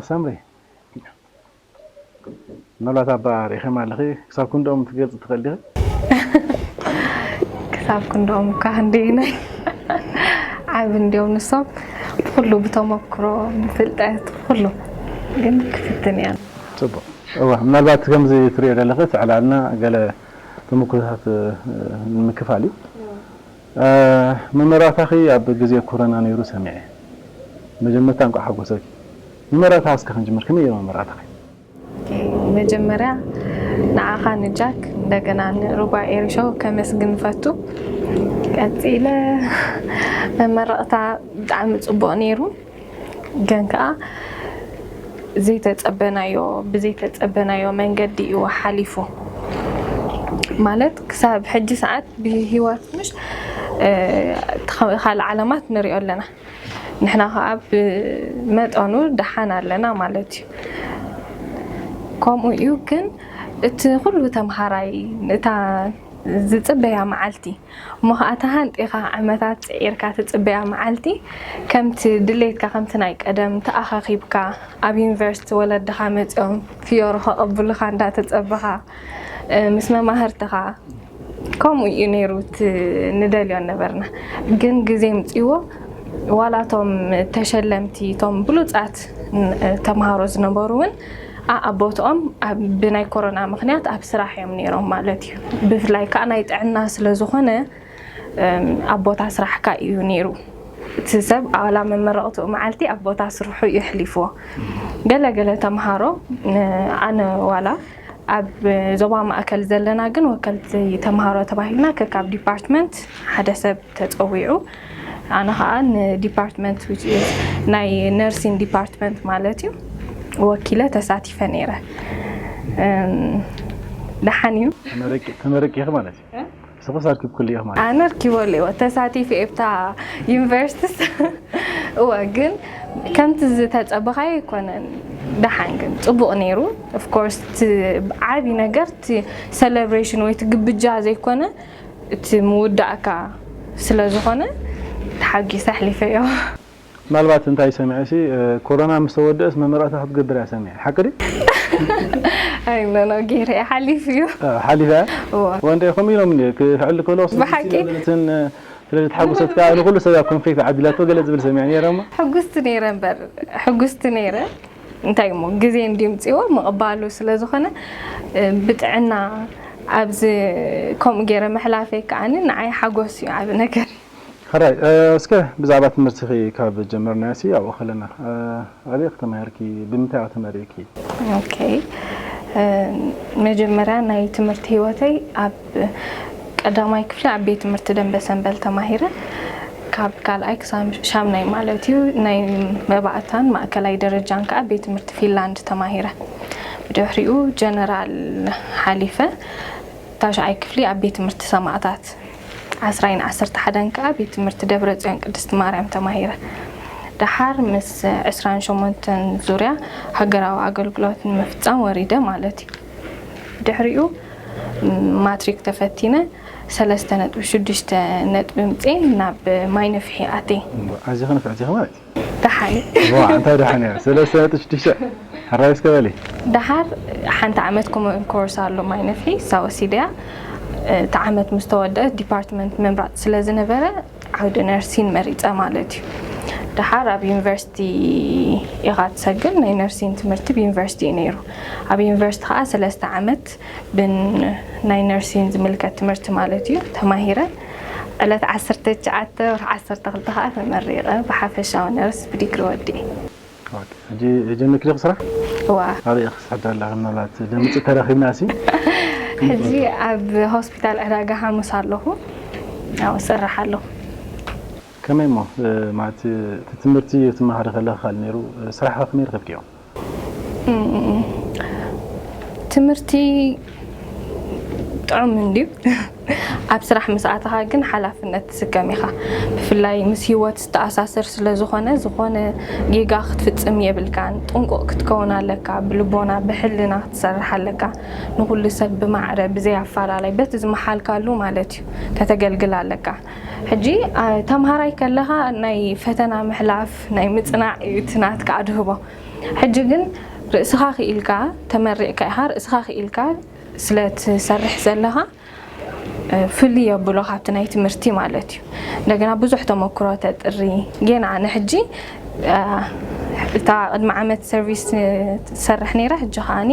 ሳምሪ፣ ምናልባት ኣባ ርኢኺም ኣለኺ፣ ክሳብ ክንድኦም ክትገልፂ ትኽእሊ ዲኺ? ክሳብ ክንድኦም እኳ ክንደየናይ ዓቢ እንድዮም ንሶም፣ ኩሉ ብተመክሮ፣ ብፍልጠት፣ ኩሉ ግን ክፍትን እያ። ፅቡቕ። እዋ፣ ምናልባት ከምዚ ትሪኦ ዘለኺ እቲ ዕላልና ገለ ተመክሮታት፣ እ፣ ንምክፋል እዩ። እ፣ መመራታኺ ኣብ ግዜ ኮሮና ነይሩ ሰሚዐ። መጀመርታ እንኳዕ ሓጎሰኪ። መመራታ እስከ ክንጅምር፣ ከመይ እዩ መመራታኺ? መጀመርያ ንዓኻ ንጃክ እንደገና ንሩባ ኤሪሾ ከመስግን ፈቱ። ቀጺለ መመረቕታ ብጣዕሚ ጽቡቕ ነይሩ፣ ግን ከኣ ዘይተጸበናዮ ብዘይተጸበናዮ መንገዲ እዩ ሓሊፉ። ማለት ክሳብ ሕጂ ሰዓት ብህይወት ምሽ እ፣ እቲ ኸ- ካልእ ዓለማት ንሪኦ ኣለና። ንሕና ከዓ ብመጠኑ ደሓን ኣለና ማለት እዩ። ከምኡ እዩ ግን እቲ ኩሉ ተምሃራይ እታ ዝፅበያ መዓልቲ እሞ ከዓ ተሃንጢኻ ዓመታት ፅዒርካ ትፅበያ መዓልቲ ከምቲ ድሌትካ ከምቲ ናይ ቀደም ተኣኻኺብካ ኣብ ዩኒቨርሲቲ ወለድኻ መፂኦም ፍዮሮ ከቐብሉኻ እንዳተፀበኻ እ፣ ምስ መማህርትኻ ከምኡ እዩ ነይሩ እቲ ንደልዮ ነበርና። ግን ግዜ ምፅዎ ዋላ እቶም ተሸለምቲ እቶም ብሉፃት ን- ተምሃሮ ዝነበሩ እውን ኣኣቦትኦም ኣብ- ብናይ ኮሮና ምክንያት ኣብ ስራሕ እዮም ነይሮም ማለት እዩ። ብፍላይ ከዓ ናይ ጥዕና ስለ ዝኾነ እም፣ ኣብ ቦታ ስራሕካ እዩ ነይሩ። እቲ ሰብ ዋላ መመረቕትኡ መዓልቲ ኣብ ቦታ ስርሑ እዩ ኣሕሊፍዎ። ገለ ገለ ተምሃሮ ን- ኣነ ዋላ ኣብ ዞባ ማእከል ዘለና ግን ወከልቲ ተምሃሮ ተባሂልና ከካብ ዲፓርትመንት ሓደ ሰብ ተፀዊዑ ኣነ ከዓ ንዲፓርትመንት which is ናይ ነርሲን ዲፓርትመንት ማለት እዩ ወኪለ ተሳቲፈ ነይረ። እም፣ ደሓን እዩ። ተመረቂ ኢኺ ማለት እዩ። ስኹስ ኣርኪብክሉ ኢኺ ማለት እዩ። ኣነ ኣርኪበሉ እየ ተሳቲፈ እብታ ዩኒቨርሲቲስ እወ ግን ከምቲ ዝተፀበኻዮ ኣይኮነን። ደሓን ግን ፅቡቕ ነይሩ። Of course እቲ ዓብዪ ነገር እቲ ሰለብሬሽን ወይ እቲ ግብጃ ዘይኮነ እቲ ምውዳእካ ስለ ዝኾነ ተሓጒሰ ኣሕሊፈዮ። ምናልባት እንታይ ሰሚዐ ሲ ኮሮና ምስ ተወደእስ መመረቕታ ክትገብር እያ ሰሚዐ፣ ሓቂ ድዩ? ኣይመኖ ገይረ እየ ሓሊፉ እዩ። ሓሊፋ እያ? እወ። ወንደ ከምኡ ኢሎም እንዲ ክሕል ከሎ ብሓቂ? ስለዚ ተሓጉሰት ከዓ ንኩሉ ሰብ ኮንፌት ዓዲላቶ ገለ ዝብል ሰሚዐ ነይረ እሞ ሕጉስቲ ነይረ እምበር ሕጉስቲ ነይረ እንታይ እሞ ግዜ እንዲምፅዎ ምቕባሉ ስለ ዝኾነ ብጥዕና ኣብዚ ከምኡ ገይረ ምሕላፈይ ከዓኒ ንዓይ ሓጎስ እዩ ዓብ ነገር። ሕራይ እስከ ብዛዕባ ትምህርትኺ ካብ ጀመርናዮ ሲ ኣብኡ ከለና ኣበይ ተማሂርኪ ብምንታይ ተመሪቕኪ? ኦኬ መጀመርያ ናይ ትምህርቲ ህይወተይ ኣብ ቀዳማይ ክፍሊ ኣብ ቤት ትምህርቲ ደንበ ሰንበል ተማሂረ። ካብ ካልኣይ ክሳብ ሻምናይ ማለት እዩ ናይ መባእታን ማእከላይ ደረጃን ከዓ ቤት ትምህርቲ ፊንላንድ ተማሂረ። ብድሕሪኡ ጀነራል ሓሊፈ ታሽዓይ ክፍሊ ኣብ ቤት ትምህርቲ ሰማእታት ዓስራይን ዓሰርተ ሓደን ከዓ ቤት ትምህርቲ ደብረ ፅዮን ቅድስቲ ማርያም ተማሂረ። ደሓር ምስ ዕስራን ሸሞንተን ዙርያ ሃገራዊ ኣገልግሎት ንምፍፃም ወሪደ ማለት እዩ። ድሕሪኡ ማትሪክ ተፈቲነ ሰለስተ ነጥቢ ሽዱሽተ ነጥቢ ምፅእ ናብ ማይነፍሒ ኣትየ። ኣዚኺ ንፍዕቲ ኢኺ ማለት እዩ። ደሓኒ ዋ እንታይ ደሓን እያ ሰለስተ ነጥቢ ሽዱሽተ ሕራይ እስከ በሊ። ደሓር ሓንቲ ዓመት ኮመን ኮርስ ኣሎ ማይነፍሒ እሳ ወሲደያ። እቲ ዓመት ምስ ተወደአ ዲፓርትመንት ምምራፅ ስለ ዝነበረ ዓውዲ ነርሲን መሪፀ ማለት እዩ። ደሓር ኣብ ዩኒቨርሲቲ ኢኻ ትሰግር ናይ ነርሲን ትምህርቲ ብዩኒቨርሲቲ እዩ ነይሩ። ኣብ ዩኒቨርሲቲ ከዓ ሰለስተ ዓመት ብን ናይ ነርሲን ዝምልከት ትምህርቲ ማለት እዩ ተማሂረ። ዕለት ዓሰርተ ትሽዓተ ወርሒ ዓሰርተ ክልተ ከዓ ተመሪቐ ብሓፈሻዊ ነርስ ብዲግሪ ወዲኤ። ሕጂ ጀሚርኪ ዲኺ ስራሕ? እዋ ኣበይ ኢኺ ትሰርሒ ኣለኺ? ምናልባት ድምፂ ተረኺብና ሲ ሕጂ ኣብ ሆስፒታል ዕዳጋ ሓሙስ ኣለኹ። ያው እሰርሕ ኣለኹ። ከመይ እሞ ማለት እቲ ትምህርቲ ትመሃሪ ከለኺ ካልእ ነይሩ ስራሕ ከ ከመይ ረኺብክዮ? ትምህርቲ ጥዑም እንድዩ ኣብ ስራሕ ምስ ኣተኻ ግን ሓላፍነት ትስከም ኢኻ። ብፍላይ ምስ ህይወት ዝተኣሳሰር ስለ ዝኾነ ዝኾነ ጌጋ ክትፍጽም የብልካን። ጥንቁቕ ክትከውን ኣለካ። ብልቦና ብሕልና ክትሰርሕ ኣለካ። ንኹሉ ሰብ ብማዕረ ብዘይ ኣፋላላይ በቲ ዝመሓልካሉ ማለት እዩ ከተገልግል ኣለካ። ሕጂ ተምሃራይ ከለኻ ናይ ፈተና ምሕላፍ ናይ ምፅናዕ እዩ እቲ ናትካ ኣድህቦ። ሕጂ ግን ርእስኻ ክኢልካ ተመሪቕካ ኢኻ። ርእስኻ ክኢልካ ስለ ትሰርሕ ዘለኻ ፍልይ የብሎ ካብቲ ናይ ትምህርቲ ማለት እዩ። እንደገና ብዙሕ ተመክሮ ተጥሪ። ጌና ኣነ ሕጂ እታ ቅድሚ ዓመት ሰርቪስ ትሰርሕ ነይራ። ሕጂ ከዓኒ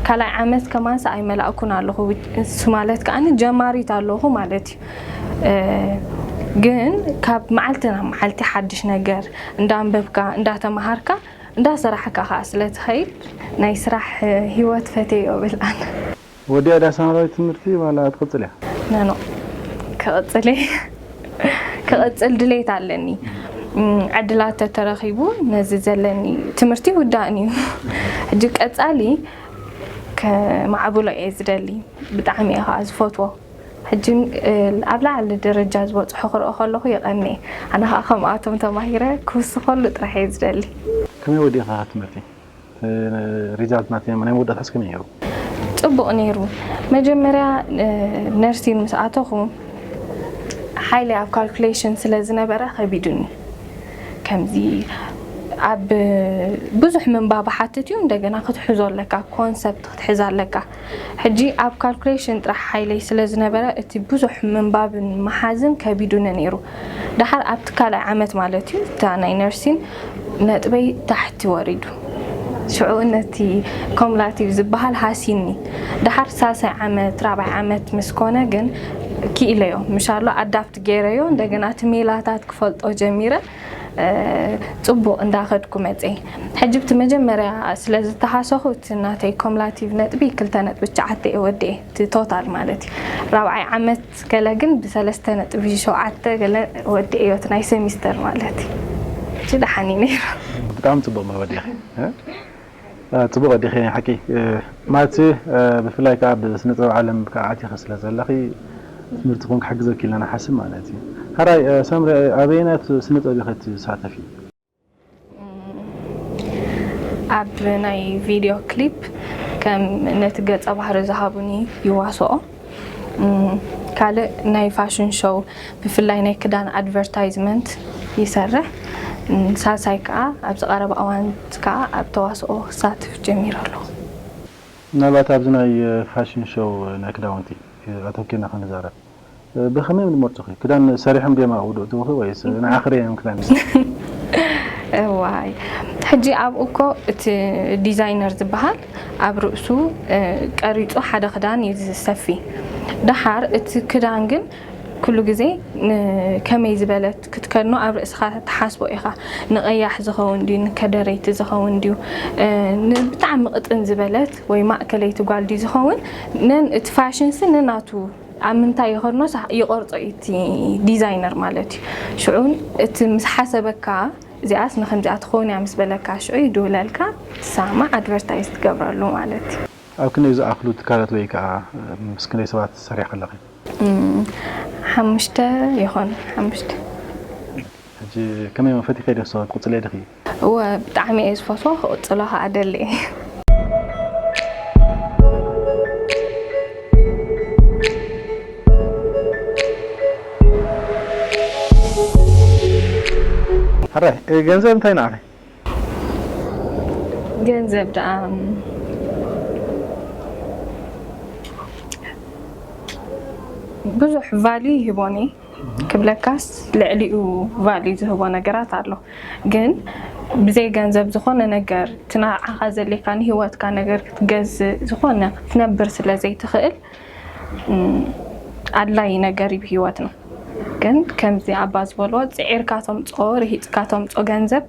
ካልኣይ ዓመት ከማንስ ኣይመላእኩን ኣለኹ። እሱ ማለት ከዓኒ ጀማሪት ኣለኹ ማለት እዩ። ግን ካብ መዓልቲ ናብ መዓልቲ ሓድሽ ነገር እንዳንበብካ እንዳተምሃርካ እንዳሰራሕካ ከዓ ስለ ትኸይድ ናይ ስራሕ ህይወት ፈትየዮ ብል ኣነ። ወዲኣ ዳ ሰማራዊት ትምህርቲ ዋላ ትቕፅል እያ? ነኖ ክቕፅል እየ። ክቕፅል ድሌት ኣለኒ። ዕድላት ተተረኺቡ ነዚ ዘለኒ ትምህርቲ ውዳእን እዩ። ሕጂ ቀፃሊ ከማዕብሎ እየ ዝደሊ። ብጣዕሚ እየ ከዓ ዝፈትዎ። ሕጂ ኣብ ላዕሊ ደረጃ ዝበፅሑ ክርኢ ከለኹ የቐኒ። ኣነ ከዓ ከምኣቶም ተማሂረ ክውስኸሉ ጥራሕ እየ ዝደሊ። ከመይ ወዲእኻ ትምህርቲ? ሪዛልት ናት ናይ መወዳእታስ ከመይ ነይሩ? ፅቡቕ ነይሩ። መጀመርያ ነርሲን ምስ ኣተኹ ሓይሊ ኣብ ካልኩሌሽን ስለ ዝነበረ ከቢዱኒ። ከምዚ ኣብ ብዙሕ ምንባብ ሓትት እዩ። እንደገና ክትሕዞ ኣለካ፣ ኮንሰፕት ክትሕዝ ኣለካ። ሕጂ ኣብ ካልኩሌሽን ጥራሕ ሓይለይ ስለ ዝነበረ እቲ ብዙሕ ምንባብን ምሓዝን ከቢዱኒ ነይሩ። ደሓር ኣብቲ ካልኣይ ዓመት ማለት እዩ እታ ናይ ነርሲን ነጥበይ ታሕቲ ወሪዱ። ሽዑ ነቲ ኮምላቲቭ ዝበሃል ሃሲኒ። ደሓር ሳልሳይ ዓመት ራብዓይ ዓመት ምስ ኮነ ግን ክኢለዮ ምሻሎ ኣዳፕት ገይረዮ። እንደገና እቲ ሜላታት ክፈልጦ ጀሚረ። ፅቡቕ እንዳኸድኩ መፀ። ሕጂ ብቲ መጀመርያ ስለ ዝተሃሰኹ እቲ ናተይ ኮምላቲቭ ነጥቢ ክልተ ነጥቢ ትሽዓተ እየ ወዲኤ። እቲ ቶታል ማለት እዩ። ራብዓይ ዓመት ገለ ግን ብሰለስተ ነጥቢ ሸውዓተ ገለ ወዲኤዮ እቲ ናይ ሴሚስተር ማለት እዩ። ሕጂ ደሓን እዩ ነይሩ። ብጣዕሚ ፅቡቕ መወዲእኺ። ፅቡቕ ወዲእኺ ናይ ሓቂ። ማለት ብፍላይ ከዓ ብስነ ጥበብ ዓለም ከዓ ኣቲኺ ስለ ዘለኺ ትምህርትኹም ክሕግዘኪ ኢልና ንሓስብ ማለት እዩ። ሕራይ ሳምሪ፣ ኣበየናት ስነ ጥበብ ኢኺ ትሳተፊ? ኣብ ናይ ቪድዮ ክሊፕ ከም ነቲ ገጸ ባህሪ ዝሃቡኒ ይዋስኦ። ካልእ ናይ ፋሽን ሾው ብፍላይ ናይ ክዳን ኣድቨርታይዝመንት ይሰርሕ። ሳልሳይ ከዓ ኣብዚ ቀረባ እዋን ከዓ ኣብ ተዋስኦ ክሳትፍ ጀሚረ ኣለኹ። ምናልባት ኣብዚ ናይ ፋሽን ሾው ናይ ክዳውንቲ ኣተኪርና ክንዛረብ ብኸመይ እዮም ዝመርፁኺ? ክዳን ሰሪሖም ድዮም ኣብኡ ደእትውኺ ወይስ ንዓኺ ርእዮም ክዳን? እዋይ ሕጂ ኣብኡ እኮ እቲ ዲዛይነር ዝበሃል ኣብ ርእሱ ቀሪፁ ሓደ ክዳን እዩ ዝሰፊ። ደሓር እቲ ክዳን ግን ኩሉ ግዜ ከመይ ዝበለት ክትከድኖ ኣብ ርእስኻ ትሓስቦ ኢኻ። ንቐያሕ ዝኸውን ድዩ፣ ንከደረይቲ ዝኸውን ድዩ፣ ብጣዕሚ ቅጥን ዝበለት ወይ ማእከለይቲ ጓል ድዩ ዝኸውን፣ ነን እቲ ፋሽንሲ ነናቱ ኣብ ምንታይ ይኸድኖ ይቐርጾ እዩ እቲ ዲዛይነር ማለት እዩ። ሽዑ እቲ ምስ ሓሰበካ እዚኣስ ንከምዚኣ ትኸውን እያ ምስ በለካ ሽዑ ይድውለልካ ትሳማዕ ኣድቨርታይዝ ትገብረሉ ማለት እዩ። ኣብ ክንደይ ዝኣኽሉ ትካላት ወይ ከዓ ምስ ክንደይ ሰባት ትሰርሒ ኣለኺ? ሓሙሽተ ይኾን ሓሙሽተ። ሕጂ ከመይ ፈቲኸ ዶ ሰባት ትቕፅለይ ዲኺ? እወ ብጣዕሚ እየ ዝፈትዎ ክቕፅሎ ከዓ ደሊ እየ። ሕራይ ገንዘብ እንታይ ንዓኺ? ገንዘብ ደኣ ብዙሕ ቫልዩ ይህቦኒ ክብለካስ ልዕሊኡ ቫልዩ ዝህቦ ነገራት ኣሎ። ግን ብዘይ ገንዘብ ዝኾነ ነገር እቲ ንዓኻ ዘድልየካ ንህይወትካ ነገር ክትገዝእ ዝኾነ ክትነብር ስለ ዘይትኽእል ኣድላዪ ነገር እዩ ብህይወትና። ግን ከምዚ ኣባ ዝበልዎ ፅዒርካ ተምፅኦ ርሂፅካ ተምፅኦ ገንዘብ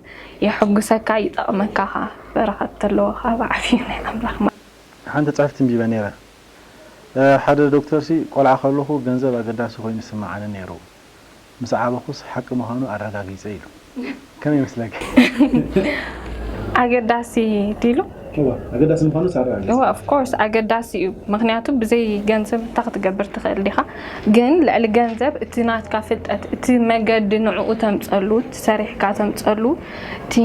የሐጉሰካ ይጠቕመካ ኻ በረኸት ተለዎ ኻ ብዓፊዩ ናይ ኣምላኽ ማለት። ሓንቲ ፅሕፍቲ ኣንቢበ ነይረ። ሓደ ዶክተርሲ ቆልዓ ከለኹ ገንዘብ ኣገዳሲ ኮይኑ ይስምዓኒ ነይሩ። ምስ ዓበኹስ ሓቂ ምዃኑ ኣረጋጊጸ ኢሉ። ከመይ ይመስለኪ? ኣገዳሲ ድዩ ኢሉ? እወ፣ ኣገዳሲ ምዃኑ ኣረጋጊጸ። እወ of course ኣገዳሲ እዩ። ምኽንያቱ ብዘይ ገንዘብ እንታይ ክትገብር ትኽእል ዲኻ? ግን ልዕሊ ገንዘብ እቲ ናትካ ፍልጠት፣ እቲ መገዲ ንዕኡ ተምጸሉ፣ እቲ ሰሪሕካ ተምጸሉ፣ እቲ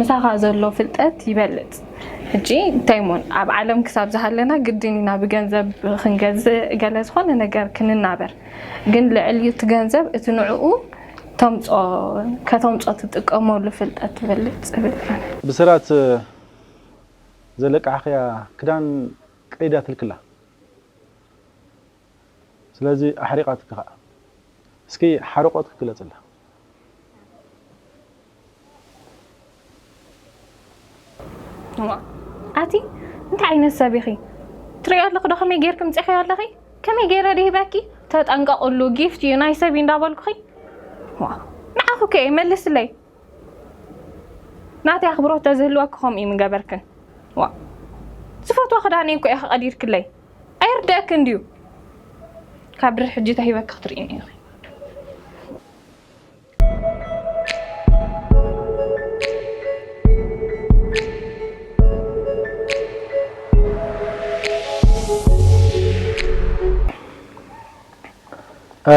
ምሳኻ ዘሎ ፍልጠት ይበልጽ። ሕጂ እንታይ እሞ ኣብ ዓለም ክሳብ ዝሃለና ግድን ኢና ብገንዘብ ክንገዝእ ገለ ዝኾነ ነገር ክንናበር። ግን ልዕሊ እቲ ገንዘብ እቲ ንዕኡ ተምጾ ከተምጾ ትጥቀመሉ ፍልጠት ትበልጽ እብል ኣነ። ብስራት ዘለቃሕኽያ ክዳን ቀይዳትልክላ። ስለዚ ኣሕሪቓትኪ ኸኣ። እስኪ ሓርቖትኪ ግለጽላ። እዋ፣ ኣቲ እንታይ ዓይነት ሰብ ኢኺ? ትሪኦ ኣለኺ ዶ ከመይ ጌርኪ ምጺእኽዮ ኣለኺ? ከመይ ገይረ ድሂበኪ? ተጠንቀቕሉ፣ ጊፍት እዩ፣ ናይ ሰብ እዩ እንዳበልኩኺ። ዋ፣ ንዓኺ እኮ እየ፣ መልስለይ። ናተይ ኣኽብሮት ተዝህልወኪ ከምኡ እዩ ምገበርክን። ዋ፣ ዝፈትዎ ክዳነይ እኮ ኢኺ ቀዲድክለይ። ኣይርደአክን ድዩ? ካብ ድሪ ሕጂ ተሂበኪ ክትርእይኒ ኢኺ። እ፣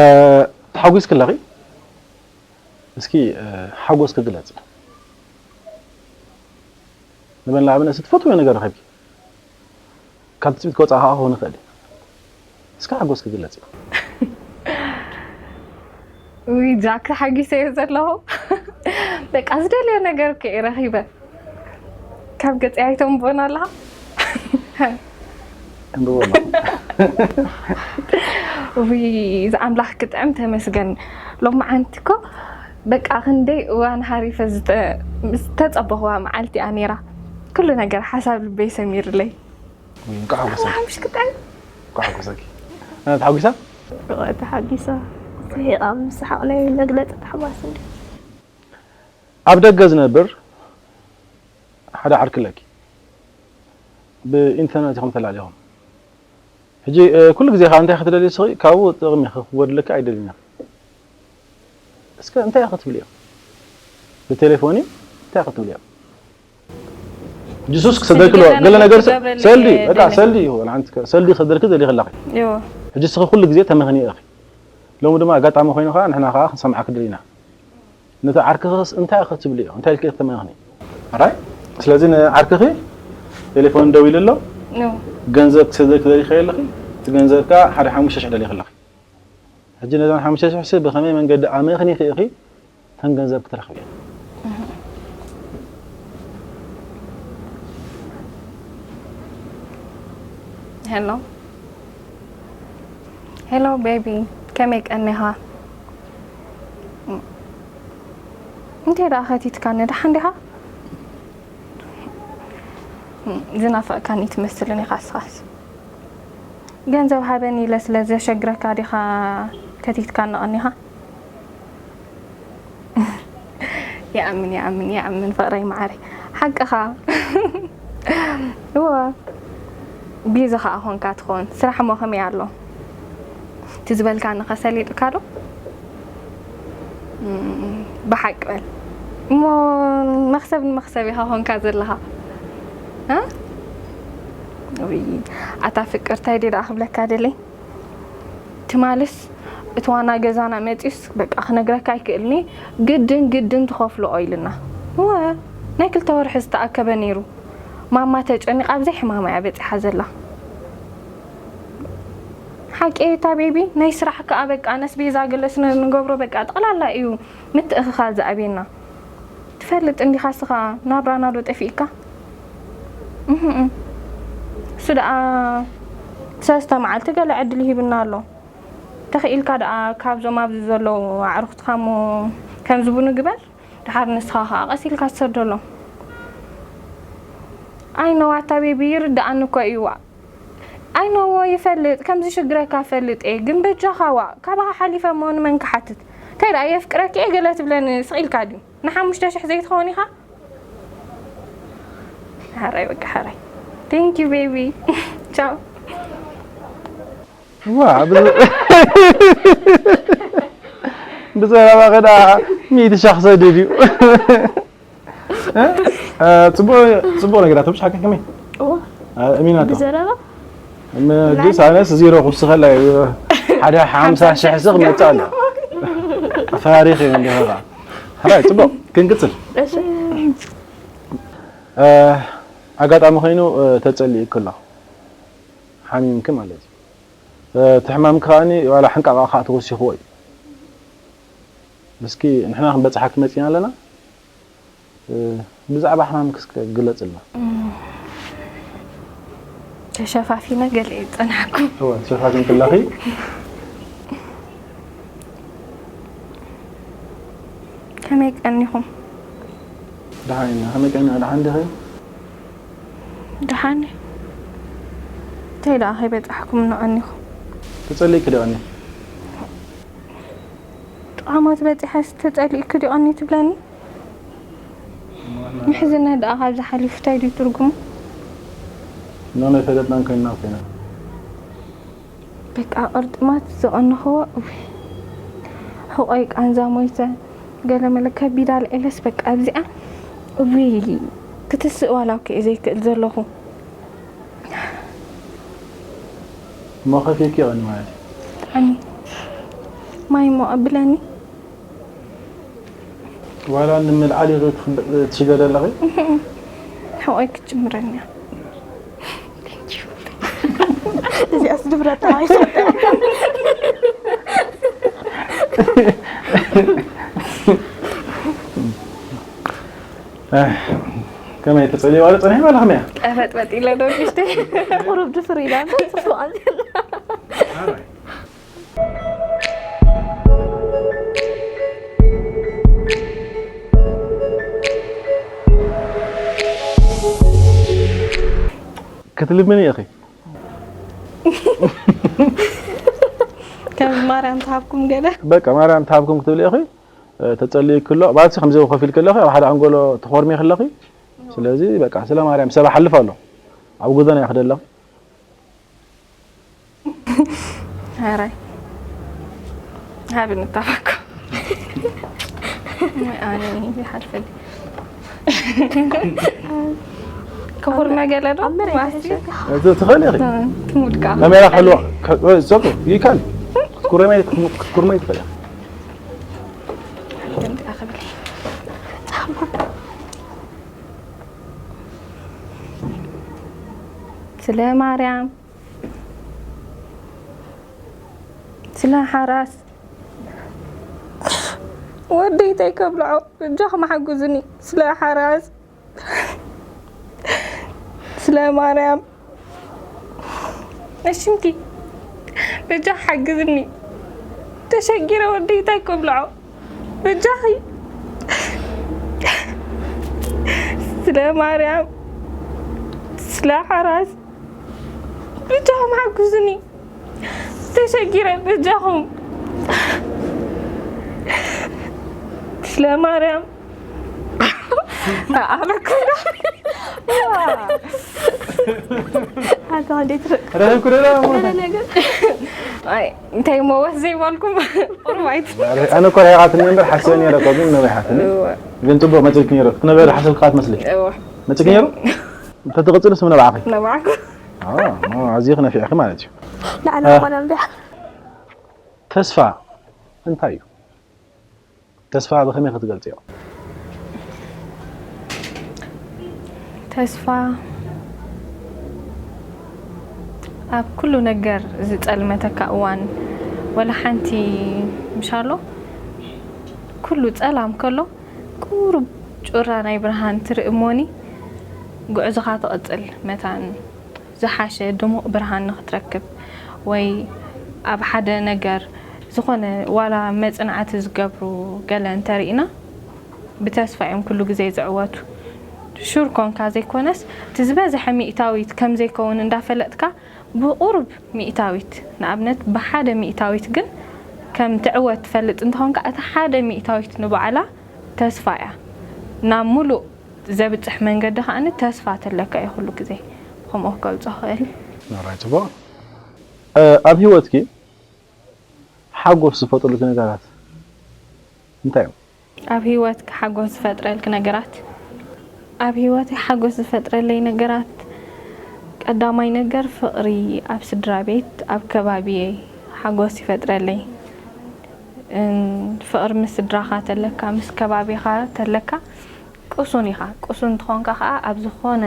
ተሓጒስኪ ኣለኺ? እስኪ፣ እ፣ ሓጎስኪ ግለጺ። ንበል ንኣብነት ትፈትውዮ ነገር ረኺብኪ። ካብ ትጽቢት ክወጽኣ ከኣ ክኸውን ይኽእል እዩ። እስኪ ሓጎስኪ ግለጺ። ውይ፣ ጃክ፣ ተሓጒሰ እየ ዘለኹ። በቃ ዝደልዮ ነገር እኮ እየ ረኺበ። ካብ ገጸይ ኣይተንብቦን ኣለኻ? እንብቦ ኣሎ። ውይ፣ እዚ ኣምላኽ ክጥዕም ተመስገን። ሎማዓንቲ እኮ በቃ ክንደይ እዋን ሃሪፈ ዝተ-፣ ዝተጸበኽዋ መዓልቲ እያ ነይራ። ኩሉ ነገር ሓሳብ ልበይ ሰሚርለይ። ውይ፣ እንኳዕ ሓጎሰኪ። ሓሙሽ ክጥዕም። እንኳዕ ሓጎሰኪ። እ፣ ተሓጒሳ? እወ፣ ተሓጒሳ። ስሒቓ ምስሓቕ ናይ መግለጺ ታሕጓስ እንድዩ። ኣብ ደገ ዝነብር ሓደ ዓርኪ ኣለኪ። ብኢንተርነት ኢኹም ተላሊኹም። ሕጂ፣ እ፣ ኩሉ ግዜ ኸኣ እንታይ ክትደልዩ ንስኺ ካብኡ ጥቕሚ ክወድለኪ ኣይደልዩን ኢኺ። እስከ እንታይ ኢኺ ትብልዮ? ብቴሌፎን እዩ? እንታይ ኢኺ ትብልዮ? ጅሱስ ክሰደልኪ ስልኪ ኣለዎ። ገለ ገለ ነገር ነገር ክገብረለይ ሰልዲ፣ በቃ የለን። ሰልዲ እዩ። ወላ ሓንቲ ከ-፣ ሰልዲ ክሰደልኪ ደሊኺ ኣለኺ። እዎ። ሕጂ እስኺ ኩሉ ግዜ ተመኽንዮ ኢኺ። ሎሚ ድማ ኣጋጣሚ ኮይኑ ኸኣ ንሕና ኸኣ ክንሰምዓኪ ደሊና። ነቲ ዓርክኽስ እንታይ ኢኺ ትብልዮ? እንታይ ኢልኪ ኢኺ ተመኽኒ? ኣራይ? ስለዚ ንዓርክኺ ቴሌፎን ደዊሉ ኣሎ። ኖ። ገንዘብ ክሰደልኪ ደሊኺ ኣለኺ። እቲ ገንዘብ ከኣ ሓደ ሓሙሽተ ሽሕ ደሊኺ ኣለኺ። ሕጂ ነዘን ሓሙሽተ ሽሕ ብኸመይ መንገዲ ኣመኽኒኺ ኢኺ እተን ገንዘብ ክትረኽብየን? ሄሎ። ሄሎ ቤቢ፣ ከመይ ቀኒኻ? እንተ ደኣ ከቲትካኒ ደሓን ዲኻ? ዝናፈቕካኒ ትመስልን ኢኻ እስኻስ። ገንዘብ ሃበኒ ኢለ ስለ ዘሸግረካ ዲኻ ከቲትካኒ ቀኒኻ? ይኣምን፣ ይኣምን፣ ይኣምን ፍቕረይ መዓረይ። ሓቅኻ። እወ። ቢዚ ኸኣ ኾንካ ትኸውን። ስራሕ እሞ ከመይ ኣሎ? እቲ ዝበልካኒ ኸ ሰሊጥካ ዶ? እም፣ ብሓቂ በል። እሞ መኽሰብ ንመኽሰብ ኢኻ ኾንካ ዘለኻ። እ? ውይ፣ ኣታ ፍቅር፣ ታይ ድየ ደኣ ክብለካ ደልየ? ትማልስ እቲ ዋና ገዛና መጺኡስ በቃ ክነግረካ ኣይክእልኒ፣ ግድን ግድን ትኸፍልኦ ኢልና። እወ፣ ናይ ክልተ ወርሒ ዝተኣከበ ነይሩ። ማማ ተጨኒቓ ኣብ ዘይሕማማ እያ በጺሓ ዘላ። ሓቂ እየ እታ ቤቢ፣ ናይ ስራሕ ከኣ በቃ ነስቤዛ ገለ ስነ ንገብሮ በቃ ጠቕላላ እዩ ምትእኽኻብ ዝኣብየና። ትፈልጥ እንዲኻ እስኻ ናብራና ዶ ጠፊእካ? እህም። እሱ ደኣ ሰለስተ መዓልቲ ገለ ዕድል ይሂብና ኣሎ። ተኽኢልካ ደኣ ካብዞም ኣብዚ ዘለዉ ኣዕሩኽትኻ እሞ ከምዚ ቡኑ ግበር፣ ደሓር ንስኻ ኸኣ ቀስ ኢልካ ትሰደሎም። ኣይ ኖ ኣታ ቤቢ ይርድኣኒ እኮ እዩ ዋእ። ኣይ ኖ ይፈልጥ፣ ከምዚ ሽግረካ እፈልጥ እየ፣ ግን በጃኻ ዋእ፣ ካባኻ ሓሊፈ እሞ ንመን ክሓትት? እንታይ ደኣ የፍቅረኪ እየ ገለ ትብለኒ ስቕ ኢልካ ድዩ? ንሓሙሽተ ሽሕ ዘይትኸውን ኢኻ? ሓራይ በቃ ሓራይ። Thank you baby. ቻው። ዋ፣ ብዘ-፣ ብዘረባ ከዳ ሚእቲ ሻሕ ሰዲድ እዩ። እ? እ፣ ጽቡቕ፣ ጽቡቕ ነገራት፣ ብሽ ሓቂ ከመይ? እዋ። እ፣ እሚናቶ። ብዘረባ? ም-፣ ጅስ ኣነስ ዜሮ ክውስኸላ እዩ። ሓደ ሓምሳ ሺሕ ስቕ መጽእ ኣሎ። ኣፈራሪኽ እዩ እንዲኻ። ሕራይ፣ ጽቡቕ፣ ክንቅጽል። እሺ። እ፣ ኣጋጣሚ ኮይኑ፣ እ፣ ተጸሊእኪ ኣሎ። ሓሚምኪ ማለት እዩ። እ፣ እቲ ሕማምኪ ከኣኒ ዋላ ሕንቃቕ ከኣ ተወሲኽዎ እዩ። እስኪ ንሕና ክንበጽሓኪ መጺና ኣለና። እ፣ ብዛዕባ ሕማምኪ እስከ ግለጽልና። እም፣ ተሸፋፊነ ገለ እየ ዝጸናሕኩም። እወ፣ ሸፋፊን ክላኺ። ከመይ ቀኒኹም? ደሓን ኢና። ከመይ ቀኒኻ? ደሓን ዲኺ? ደሓን እየ። እንታይ ደኣ ከይበጻሕኩም ንቐኒኹም? ተጸሊእኪ ዶ ቀኒ? ጠዓሞት በጺሐስ ተጸሊእኪ ዶ ቀኒ ትብለኒ? ምሕዝነት ደኣ ካብዚ ሓሊፉ እንታይ ድዩ ትርጉሙ? ኖኖ ኣይፈለጥናን ኮይንና ኮይና። በቃ ቅርጥማት ዝቐንኽዎ፣ እውይ፣ ሕቖይ ቃንዛ ሞይተ፣ ገለመለ ከቢድ ኣልዒለስ በቃ ኣብዚኣ፣ እውይ፣ ክትስእ ዋላ እኮ እየ ዘይክእል ዘለኹ። እሞ ከፊእኪ ቀኒ ማለት እዩ። ብጣዕሚ ማይ እሞ ኣብለኒ። ዋላ ንምልዓል ኢኺ ትሽገሪ ኣለኺ? ሕቖይ ክትጅምረኒ እያ። እዚኣስ ድፍረት ተባሂሉ። ኣህ፣ ከመይ ተጸልዩ ዋለ ጸኒሑ ዋላ ከመይ እያ? ቀፈጥፈጥ ኢለ ዶ ንእሽተይ? ቁሩብ ድፍር ኢላ እንተ ጽቡቕ ኣንተ። ክትልምኒ ኢኺ። ከም ማርያም ትሃብኩም ገለ። በቃ ማርያም ትሃብኩም ክትብሊ ኢኺ። ተጸልዩ ክሎ ባልሲ ከምዚ ኮፍ ኢልኪ ኣለኺ ኣብ ሓደ ኣንጎሎ ተኾርሚኺ ኣለኺ። ስለዚ በቃ ስለ ማርያም ሰብ ሓልፍ ኣሎ ኣብ ጎደና ኢኺ ደለኺ። ሕራይ ሃብኒ ታባኮ። ኣነ ይሓልፈልኒ። ክኹር መገለ ዶ? ኣብ መሬት ማስቲ? ተሸከ- እዚ ትኽእሊ ኢኺ። ትሙድካ። ካሜራ ክህልዋ ክ- እ፣ ጸጡ ይካል ክትኩረመይ ክትኩርመይ ትኽእሊ ኢኺ። ከምዚኣ ክብል። ስለ ማርያም፣ ስለ ሓራስ ወደይ እንታይ ከብልዖ? በጃኹም ሓግዙኒ። ስለ ሓራስ፣ ስለ ማርያም፣ እሺ እንኪ በጃ ሓግዝኒ። ተሸጊረ ወደይ እንታይ ከብልዖ? በጃኺ ስለ ማርያም፣ ስለ ሓራስ በጃኹም ሓግዙኒ። ተሸጊረ በጃኹም ስለ ማርያም። ኣበኩ ኣታ እንዴት ረ- ረኺብኩ ደላ ገለ ነገር ኣይ እንታይ መወስ ዘይባልኩም ቁርባይት። ኣነ እኮ ርሒቓትኒ እምበር ሓስበ ነይረ እኮ ግን ነዊሓትኒ። እወ። ግን ጽቡቕ መጺልኪ ነይሩ ክትነብሪ ሓሰብካ ትመስሊ። እወ። መጺልኪ ነይሩ? እንተትቕጽልስ ምነባዕኺ? ነባዕኩ። ኣዎ፣ ኣዝዩ ክነፊዕኺ ማለት እዩ። ላዕሊ እ። ኮነ እንዲያ ተስፋ እንታይ እዩ? ተስፋ ብኸመይ ክትገልጽዮ? ተስፋ ኣብ ኩሉ ነገር ዝጸልመተካ እዋን ወላ ሓንቲ ምሻሎ ኩሉ ጸላም ከሎ ቁሩብ ጩራ ናይ ብርሃን ትርኢ እሞኒ ጉዕዞኻ ትቕጽል መታን ዝሓሸ ድሙቕ ብርሃን ንኽትረክብ ወይ ኣብ ሓደ ነገር ዝኾነ ዋላ መጽናዕቲ ዝገብሩ ገለ እንተርኢና ብተስፋ እዮም ኩሉ ግዜ ዝዕወቱ። ሹር ኮንካ ዘይኮነስ እቲ ዝበዝሐ ሚእታዊት ከም ዘይከውን እንዳፈለጥካ ብቑሩብ ሚእታዊት ንኣብነት ብሓደ ሚእታዊት ግን ከም ትዕወት ትፈልጥ እንተኾንካ እታ ሓደ ሚእታዊት ንባዕላ ተስፋ እያ። ናብ ሙሉእ ዘብጽሕ መንገዲ ከዓኒ ተስፋ ተለካ እዩ ኩሉ ግዜ። ብኸምኡ ክገልጾ ክእል። ናራይ ጽቡቕ ኣብ ህይወትኪ ሓጎስ ዝፈጥሩልኪ ነገራት እንታይ እዮም? ኣብ ህይወትኪ ሓጎስ ዝፈጥረልኪ ነገራት? ኣብ ህይወተይ ሓጎስ ዝፈጥረለይ ነገራት ቀዳማይ ነገር ፍቕሪ ኣብ ስድራ ቤት ኣብ ከባቢየይ ሓጎስ ይፈጥረለይ። ፍቕሪ ምስ ስድራኻ ተለካ ምስ ከባቢኻ ተለካ ቅሱን ኢኻ። ቅሱን እንተኾንካ ከዓ ኣብ ዝኾነ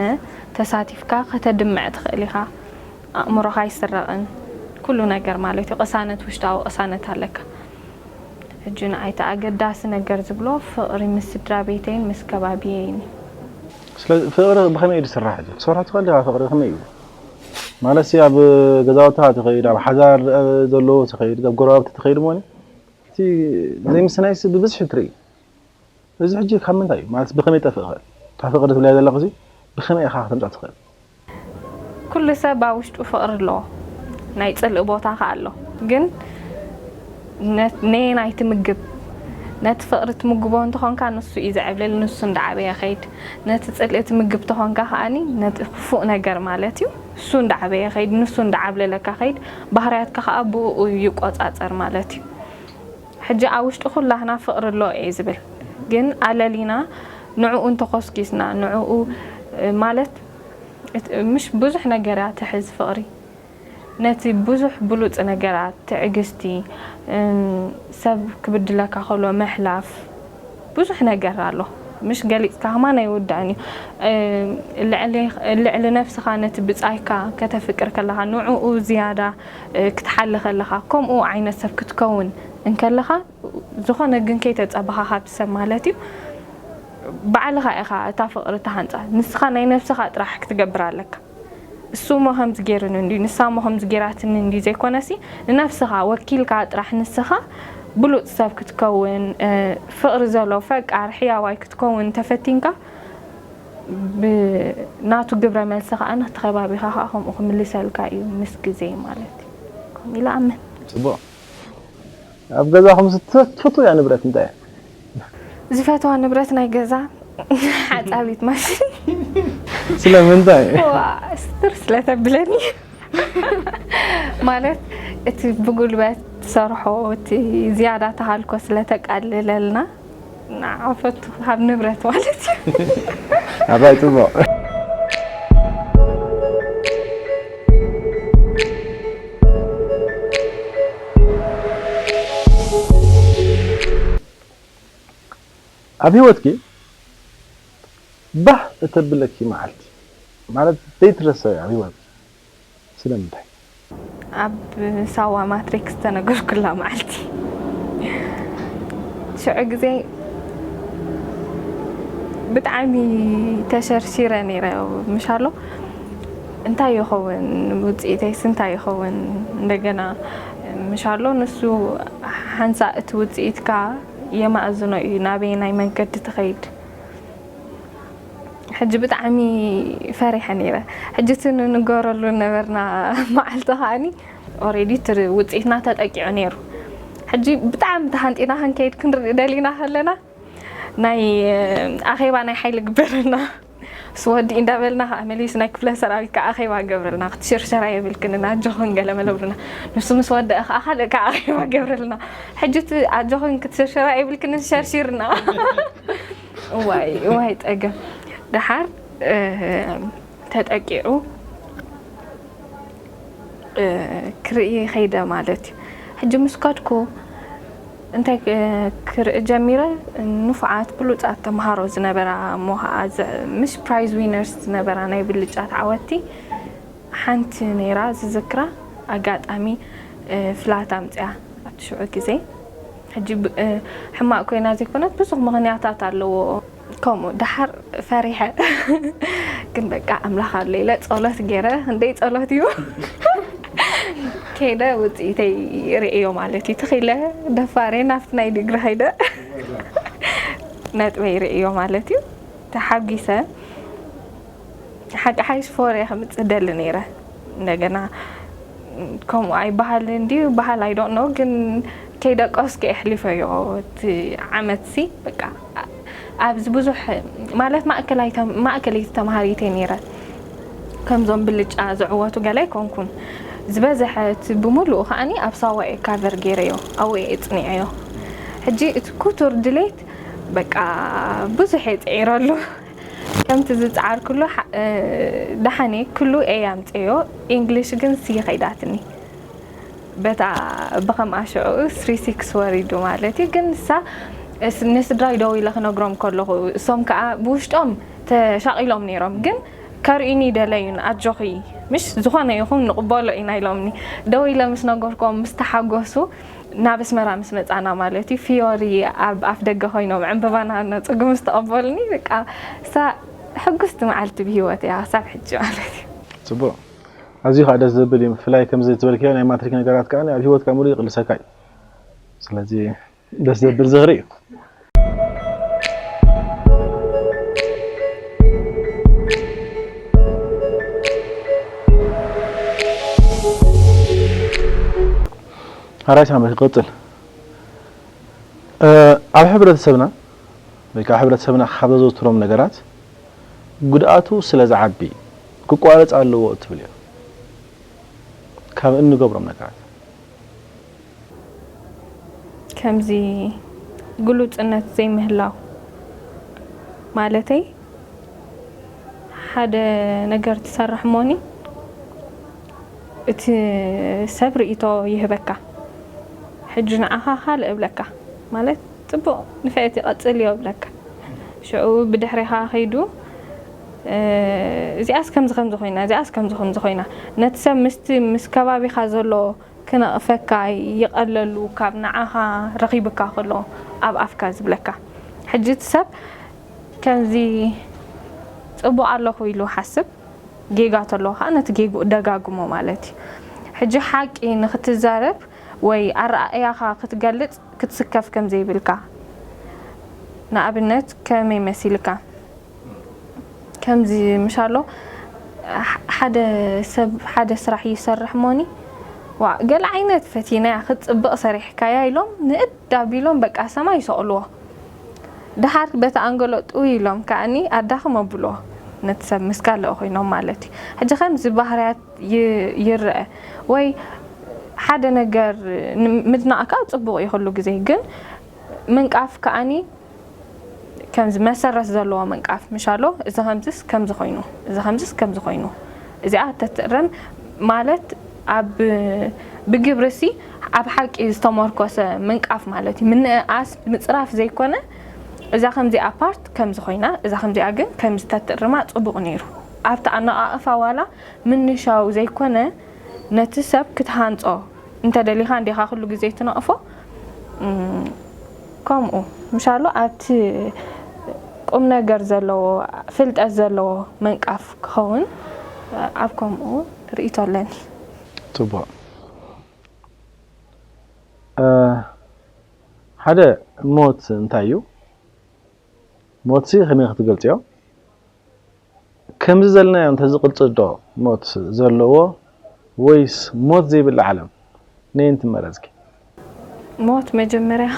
ተሳቲፍካ ከተድምዕ ትኽእል ኢኻ። ኣእምሮኻ ኣይስረቕን። ኩሉ ነገር ማለት እዩ። ቅሳነት፣ ውሽጣዊ ቅሳነት ኣለካ። ሕጂ ንዓይ እቲ ኣገዳሲ ነገር ዝብሎ ፍቕሪ ምስ ስድራ ቤተይን ምስ ከባቢየይን እዩ። ስለዚ ፍቕሪ ብኸመይ እዩ ዝስራሕ? ሕጂ ክሰርሖ ትኽእል ዲኻ? ፍቕሪ ከመይ እዩ? ማለት ሲ ኣብ ገዛውታ ትኸይድ፣ ኣብ ሓዛር ዘለዎ ትኸይድ፣ ኣብ ጎረባብቲ ትኸይድ እሞ እቲ ዘይምስናይሲ ብብዝሒ ትርኢ። እዚ ሕጂ ካብ ምንታይ እዩ? ማለት ብኸመይ ጠፍእ ይኽእል? እታ ፍቕሪ ትብልያ ዘለኽሲ ብኸመይ ኢኻ ከተምጻ ትኽእል? ኩሉ ሰብ ኣብ ውሽጡ ፍቕሪ ኣለዎ፣ ናይ ጽልኢ ቦታ ከኣ ኣሎ። ግን ነ- ነየናይ ትምግብ? ነቲ ፍቕሪ ትምግቦ እንተኾንካ ንሱ እዩ ዘዕብልል፣ ንሱ እንዳዓበየ ኸይድ። ነቲ ጽልኢ ትምግብ ተኾንካ ከኣኒ ነቲ ክፉእ ነገር ማለት እዩ፣ እሱ እንዳዓበየ ኸይድ፣ ንሱ እንዳዓብለለካ ኸይድ፣ ባህርያትካ ከኣ ብኡ ይቆጻጸር ማለት እዩ። ሕጂ ኣብ ውሽጢ ኩላህና ፍቕሪ ኣሎ እየ ዝብል፣ ግን ኣለሊና ንዕኡ እንተኾስኪስና ንዕኡ ማለት እት- ምሽ ብዙሕ ነገር እያ ትሕዝ ፍቕሪ። ነቲ ብዙሕ ብሉጽ ነገራት፣ ትዕግስቲ፣ እም፣ ሰብ ክብድለካ ከሎ ምሕላፍ፣ ብዙሕ ነገር ኣሎ። ምሽ ገሊጽካ ከማን ኣይውዳእን እዩ። እም፣ ልዕሊ ልዕሊ ነብስኻ ነቲ ብጻይካ ከተፍቅር ከለኻ ንዕኡ ዝያዳ እ፣ ክትሓሊ ከለኻ ከምኡ ዓይነት ሰብ ክትከውን እንከለኻ ዝኾነ ግን ከይተጸበኻ ካብቲ ሰብ ማለት እዩ ባዕልኻ ኢኻ እታ ፍቕሪ ተሃንጻ። ንስኻ ናይ ነብስኻ ጥራሕ ክትገብር ኣለካ። እሱ እሞ ከምዚ ገይሩኒ እንድዩ፣ ንሳ እሞ ከምዚ ገይራትኒ እንድዩ ዘይኮነሲ፣ ንነብስኻ ወኪልካ ጥራሕ ንስኻ ብሉጽ ሰብ ክትከውን፣ እ፣ ፍቕሪ ዘሎ ፈቃር ሕያዋይ ክትከውን ተፈቲንካ፣ ብናቱ ግብረ መልሲ ከኣ ናቲ ከባቢኻ ከኣ ከምኡ ክምልሰልካ እዩ ምስ ግዜ ማለት እዩ። ከምኡ ኢለ ኣምን። ጽቡቕ። ኣብ ገዛኹም ትፈትውያ ንብረት እንታይ እያ? ዝፈትዋ ንብረት ናይ ገዛ ሓጻቢት ማሽን። ስለምንታይ? ዋ፣ ስትር ስለተብለኒ። ማለት እቲ ብጉልበት ትሰርሖ፣ እቲ ዝያዳ ተሃልኮ ስለተቃልለልና፣ ንዓ ፈቱ ካብ ንብረት ማለት እዩ። ኣባይ ጽቡቕ። ኣብ ህይወትኪ ባህ እተብለኪ መዓልቲ ማለት ዘይትረሰ ኣብ ህይወት ስለምንታይ? ኣብ ሳዋ ማትሪክ ዝተነገርኩላ መዓልቲ። ሽዑ ግዜ ብጣዕሚ ተሸርሺረ ነይረ። ምሻሎ እንታይ ይኸውን ውፅኢተይስ እንታይ ይኸውን? እንደገና ምሻሎ ንሱ ሓንሳ እቲ ውፅኢትካ የማእዝኖ እዩ ናበየናይ መንገዲ ትኸይድ። ሕጂ ብጣዕሚ ፈሪሐ ነይረ። ሕጂ እቲ ንንገረሉ ነበርና መዓልቲ ከዓኒ ኦሬዲ እቲ ውፅኢትና ተጠቂዑ ነይሩ። ሕጂ ብጣዕሚ ተሃንጢና ክንከይድ ክንርኢ ደሊና ከለና ናይ ኣኼባ ናይ ሓይሊ ግበረልና ስወዲ እንዳበልና ከዓ መሊስ ናይ ክፍለ ሰራዊት ከዓ ኣኼባ ገብረልና ክትሽርሸራ የብልክንን ኣጆኽን ገለ መለብልና ንሱ ምስ ወደአ ከዓ ካልእ ከዓ ኣኼባ ገብረልና ሕጂ እቲ ኣጆኽን ክትሽርሸራ የብልክንን ሸርሺርና እዋይ እዋይ ጸገም ደሓር ተጠቂዑ ክርኢ ከይደ ማለት እዩ። ሕጂ ምስ ከድኩ እንታይ ክርኢ ጀሚረ፣ ንፉዓት ብሉጻት ተምሃሮ ዝነበራ እሞ ከዓ ምስ ፕራይዝ ዊነርስ ዝነበራ ናይ ብልጫት ዓወትቲ ሓንቲ ነይራ ዝዝክራ ኣጋጣሚ ፍላት ኣምፅያ ኣብቲ ሽዑ ግዜ ሕጂ ሕማቅ ኮይና ዘይኮነት ብዙሕ ምክንያታት ኣለዎ ከምኡ ደሓር ፈሪሐ ግን በቃ ኣምላኽ ኣሎ ኢለ ጸሎት ገይረ ክንደይ ጸሎት እዩ ከይደ ውፅኢተይ ርእዮ ማለት እዩ ትኽኢለ ደፋሬ ናብቲ ናይ ዲግሪ ከይደ ነጥበይ ርእዮ ማለት እዩ ተሓጒሰ ሓቂ ሓይሽ ፎር እየ ከምፅእ ደሊ ነይረ እንደገና ከምኡ ኣይበሃል እንድዩ በሃል ኣይዶኖ ግን ከይደቀስኩ የሕሊፈዮ እቲ ዓመት ሲ በቃ ኣብዚ ብዙሕ ማለት ማእከለይቲ ተምሃሪተ ነይረ ከምዞም ብልጫ ዝዕወቱ ገለ ኣይኮንኩን ዝበዝሐ እቲ ብምሉኡ ከዓኒ ኣብ ሳዋ እየ ካቨር ገይረዮ ኣብኡ እየ ፅኒዐዮ ሕጂ እቲ ኩቱር ድሌት በቃ ብዙሕ እየ ፅዒረሉ ከምቲ ዝፀዓርኩሉ ደሓን እየ ክሉ ኤ ኣምፅዮ ኢንግሊሽ ግን ሲ ከይዳትኒ በታ ብኸምኣ ሽዑ ስሪ ሲክስ ወሪዱ ማለት እዩ ግን ንሳ ንስድራይ ደው ኢለ ክነግሮም ከለኹ እሶም ከዓ ብውሽጦም ተሻቒሎም ነይሮም ግን ከርእዩኒ ደለዩን ኣጆኺ ምሽ ዝኾነ ይኹን ንቕበሎ ኢና ኢሎምኒ ደው ኢለ ምስ ነገርኮም ምስ ተሓጎሱ ናብ ኣስመራ ምስ መጻና ማለት እዩ ፊዮሪ ኣብ ኣፍ ደገ ኮይኖም ዕምበባና ነጽጉ ምስ ተቐበሉኒ በቃ እሳ ሕጉስቲ መዓልቲ ብህይወት እያ ክሳብ ሕጂ ማለት እዩ ጽቡቕ ኣዝዩ ከዓ ደስ ዘብል እዩ። ብፍላይ ከምዚ ዝበልክዮ ናይ ማትሪክ ነገራት ከዓ ኣብ ህይወትካ ሙሉእ ይቕልሰካ እዩ። ስለዚ ደስ ዘብል ዝኽሪ እዩ። ኣራይ ሳሚ ክቕጽል። እ፣ ኣብ ሕብረተሰብና ወይ ከዓ ሕብረተሰብና ካብ ዘዘውትሮም ነገራት ጉድኣቱ ስለ ዝዓቢ ክቋረጽ ኣለዎ እትብል እያ። ካብ እንገብሮም ነገራት። ከምዚ ግሉጽነት ዘይምህላው ማለተይ ሓደ ነገር ትሰርሕ እሞኒ እቲ ሰብ ርእይቶ ይህበካ። ሕጂ ንዓኻ ካልእ እብለካ ማለት ጽቡቕ ንፍዕቲ ቀጽልዮ እብለካ። ሽዑ ብድሕሪኻ ከይዱ እዚኣስ ከምዚ ከምዚ ኮይና እዚኣስ ከምዚ ከምዚ ኮይና ነቲ ሰብ ምስቲ ምስ ከባቢኻ ዘሎ ክነቕፈካ ይቐለሉ ካብ ንዓኻ ረኺብካ ከሎ ኣብ ኣፍካ ዝብለካ። ሕጂ እቲ ሰብ ከምዚ ጽቡቕ ኣለኹ ኢሉ ሓስብ፣ ጌጋ ተሎ ከዓ ነቲ ጌግኡ ደጋግሞ ማለት እዩ። ሕጂ ሓቂ ንክትዛረብ ወይ ኣረኣእያኻ ክትገልጽ ክትስከፍ ከም ዘይብልካ። ንኣብነት ከመይ መሲልካ? ከምዚ ምሻሎ ሓደ ሰብ ሓደ ስራሕ ይሰርሕ ሞኒ ዋ ገለ ዓይነት ፈቲናያ ክትፅብቕ ሰሪሕካያ ኢሎም ንእድ ኣቢሎም በቃ ሰማይ ይሰቕልዎ። ደሓር በቲ ኣንገሎ ጥውይ ኢሎም ከኣኒ ኣዳኽም ኣብልዎ ነቲ ሰብ ምስ ካልእ ኮይኖም ማለት እዩ። ሕጂ ከምዚ ባህርያት ይረአ ወይ ሓደ ነገር ምድናቕ ከዓ ፅቡቕ እዩ ኩሉ ግዜ ግን ምንቃፍ ከኣኒ ከምዚ መሰረት ዘለዎ ምንቃፍ ምሻሎ እዚ ከምዝስ ከምዚ ኮይኑ እዚ ከምዝስ ከምዚ ኮይኑ እዚኣ ተትእረም ማለት ኣብ ብግብርሲ ኣብ ሓቂ ዝተመርኮሰ ምንቃፍ ማለት እዩ ምንእኣስ ምፅራፍ ዘይኮነ እዛ ከምዚኣ ፓርት ከምዚ ኮይና እዛ ከምዚኣ ግን ከምዚ ተትእርማ ፅቡቕ ነይሩ ኣብቲ ኣነቓቕፋ ዋላ ምንሻው ዘይኮነ ነቲ ሰብ ክትሃንፆ እንተደሊኻ እንዲኻ ኩሉ ግዜ ትነቕፎ ከምኡ ምሻሎ ኣብቲ ቁም ነገር ዘለዎ ፍልጠት ዘለዎ ምንቃፍ ክኸውን ኣብ ከምኡ ርእይቶ ኣለኒ። ፅቡቕ ሓደ ሞት እንታይ እዩ? ሞትሲ ከመይ ክትገልፅዮ? ከምዚ ዘለናዮ እንተዝቕፅል ዶ ሞት ዘለዎ ወይስ ሞት ዘይብላ ዓለም ነየን ትመረፅኪ? ሞት መጀመርያ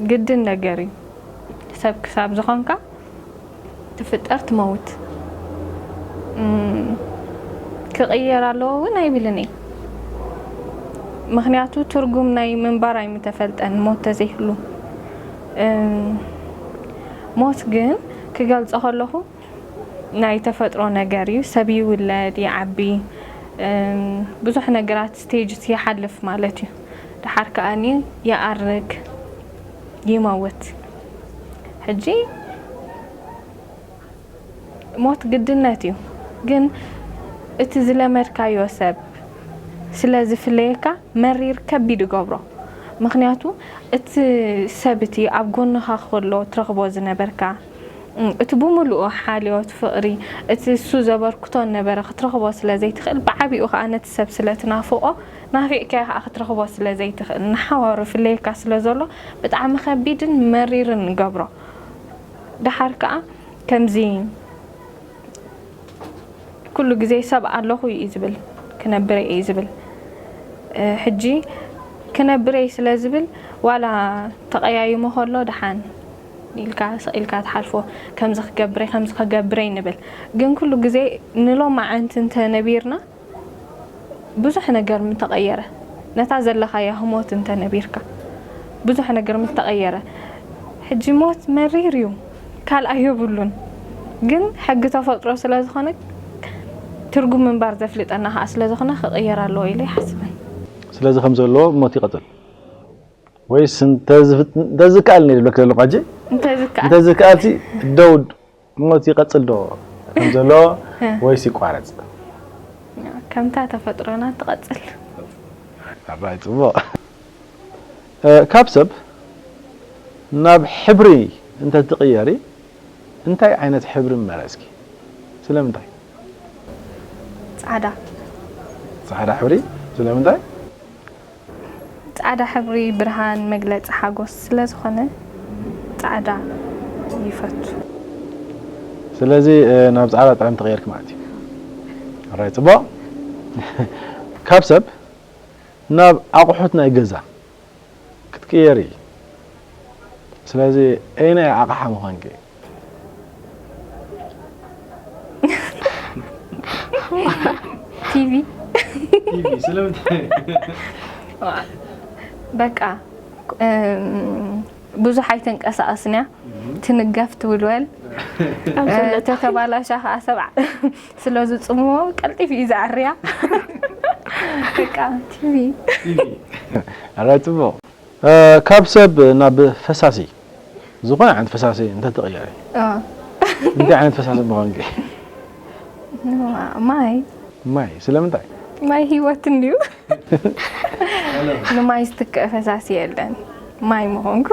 ግድን ነገር እዩ። ሰብ ክሳብ ዝኾንካ ትፍጠር ትመውት። ክቕየር ኣለዎ እውን ኣይብልን እየ። ምኽንያቱ ትርጉም ናይ ምንባር ኣይምተፈልጠን ሞት ተዘይህሉ። ሞት ግን ክገልጾ ከለኹ ናይ ተፈጥሮ ነገር እዩ። ሰብ ይውለድ፣ ይዓቢ፣ ብዙሕ ነገራት ስቴጅስ ይሓልፍ ማለት እዩ። ደሓር ከኣኒ ይኣርግ፣ ይመውት። ሕጂ ሞት ግድነት እዩ፣ ግን እቲ ዝለመድካዮ ሰብ ስለ ዝፍለየካ መሪር ከቢድ ይገብሮ። ምኽንያቱ እቲ ሰብ እቲ ኣብ ጎንኻ ከሎ ትረኽቦ ዝነበርካ እቲ ብምሉኡ ሓልዮት ፍቕሪ እቲ እሱ ዘበርክቶ ነበረ ክትረኽቦ ስለ ዘይትኽእል ብዓቢኡ ከዓ ነቲ ሰብ ስለ ትናፍቖ ናፊቕካዮ ከዓ ክትረኽቦ ስለ ዘይትኽእል ንሓዋሩ ይፍለየካ ስለ ዘሎ ብጣዕሚ ከቢድን መሪርን ይገብሮ። ደሓር ከዓ ከምዚ ኩሉ ግዜ ሰብ ኣለኹ እዩ ዝብል ክነብረ እዩ ዝብል ሕጂ ክነብረ እዩ ስለ ዝብል ዋላ ተቐያይሞ ከሎ ደሓን ኢልካ ስቕ ኢልካ ትሓልፎ ከምዚ ክገብረ ከምዚ ክገብረ ንብል ግን ኩሉ ግዜ ንሎማዓንቲ እንተነቢርና ብዙሕ ነገር ምተቐየረ ነታ ዘለኻያ ህሞት እንተነቢርካ ብዙሕ ነገር ምተቐየረ ሕጂ ሞት መሪር እዩ ካልኣ የብሉን ግን ሕጊ ተፈጥሮ ስለ ዝኾነ ትርጉም ምንባር ዘፍልጠና ከዓ ስለ ዝኾነ ክቕየር ኣለዎ ኢለ ይሓስብን ስለዚ ከም ዘለዎ ሞት ይቐፅል ወይስ እንተዝከኣል ነ ዝብለክ ዘለኹ ሕጂ እንተዝከኣል ደው ሞት ይቐጽል ዶ ከም ዘሎ ወይስ ይቋረጽ? ከምታ ተፈጥሮና ትቐጽል። ኣባይ ጽቡቕ። ካብ ሰብ ናብ ሕብሪ እንተትቕየሪ እንታይ ዓይነት ሕብሪ ምመረጽኪ? ስለምንታይ? ጻዕዳ። ጻዕዳ ሕብሪ። ስለምንታይ? ጻዕዳ ሕብሪ ብርሃን፣ መግለጺ ሓጎስ ስለ ዝኾነ ጻዕዳ ይፈቱ። ስለዚ ናብ ጻዕዳ ጥዕም ተቐየርክ ማለት እዩ። ራይ ጽቡቕ። ካብ ሰብ ናብ ኣቑሑት ናይ ገዛ ክትቅየሪ። ስለዚ ኣይናይ ኣቕሓ ምዃንኪ? ቲቪ። ስለምንታይ? በቃ ብዙሕ ኣይተንቀሳቐስን እያ። ትንገፍ ትውልወል። ተተባላሻ ከዓ ሰብዓ ስለ ዝፅምዎ ቀልጢፍ እዩ ዝዓርያ። በቃ ቲቪ። ኣረ ጽቡቕ። ካብ ሰብ ናብ ፈሳሲ፣ ዝኾነ ዓይነት ፈሳሲ እንተትቕየሪ፣ እንታይ ዓይነት ፈሳሲ ምዃንኪ? ማይ። ማይ። ስለምንታይ? ማይ ህይወት እንድዩ። ንማይ ዝትክእ ፈሳሲ የለን። ማይ ምኾንኩ።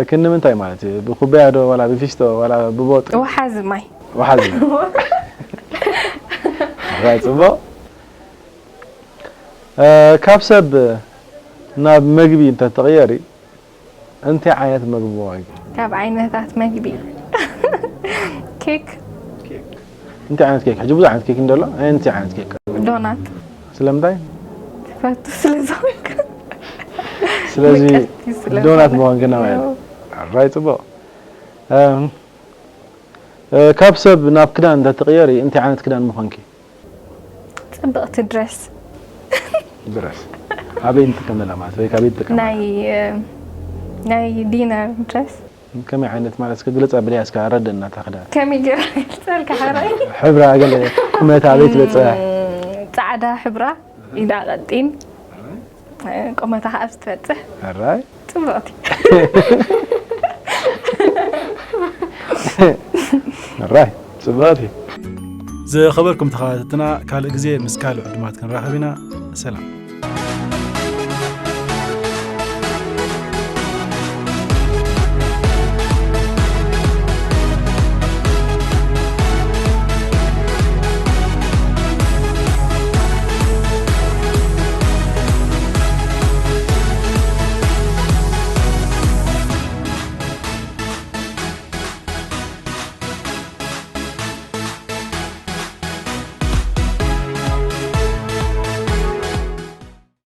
ክንዲ ምንታይ ማለት እዩ? ብኩበያ ዶ ዋላ ብፊስቶ ዋላ ብቦጥ? ወሓዚ ማይ። ወሓዚ። ራይ ጽቡቕ። ካብ ሰብ ናብ መግቢ እንተትቕየሪ እንታይ ዓይነት መግቢ ምኾንኪ? ካብ ዓይነታት መግቢ ኬክ። እንታይ ዓይነት ኬክ? ሕጂ ብዙሕ ዓይነት ኬክ እንደሎ እንታይ ዓይነት ኬክ? ዶናት። ስለምንታይ? ትፈቱ ስለ ዝኾንኩ። ስለዚ ምቅርቲ ስለ ዶናት ዝኾነ። ምዃንኪ ናባይ። ያው። ራይ ጽቡቕ። ካብ ሰብ ናብ ክዳን እንተትቕየሪ እንታይ ዓይነት ክዳን ምኾንኪ? ጽብቕቲ ድረስ። ድረስ ኣበይ ንጥቀመላ ማለት ወይ ካበይ ንጥቀመላ? ናይ ናይ ዲነር ድረስ። ከመይ ዓይነት ማለት እስከ ግለጽ ኣብል እያ እስከ ኣረድእና እታ ክዳን። ከመይ ገይረ ይገልጸልካ ሕራይ? ሕብራ ገለ ቁመታ ኣበይ ትበጽሕ? ጻዕዳ ሕብራ ኢዳ ቀጢን ቁመታ ከዓ ኣብዚ ትበጽሕ። ሕራይ ጽብቕቲ። ሕራይ ጽብቕቲ። ዝኸበርኩም ተኸታተልትና ካልእ ግዜ ምስ ካልእ ዕዱማት ክንራኸብ ኢና። ሰላም።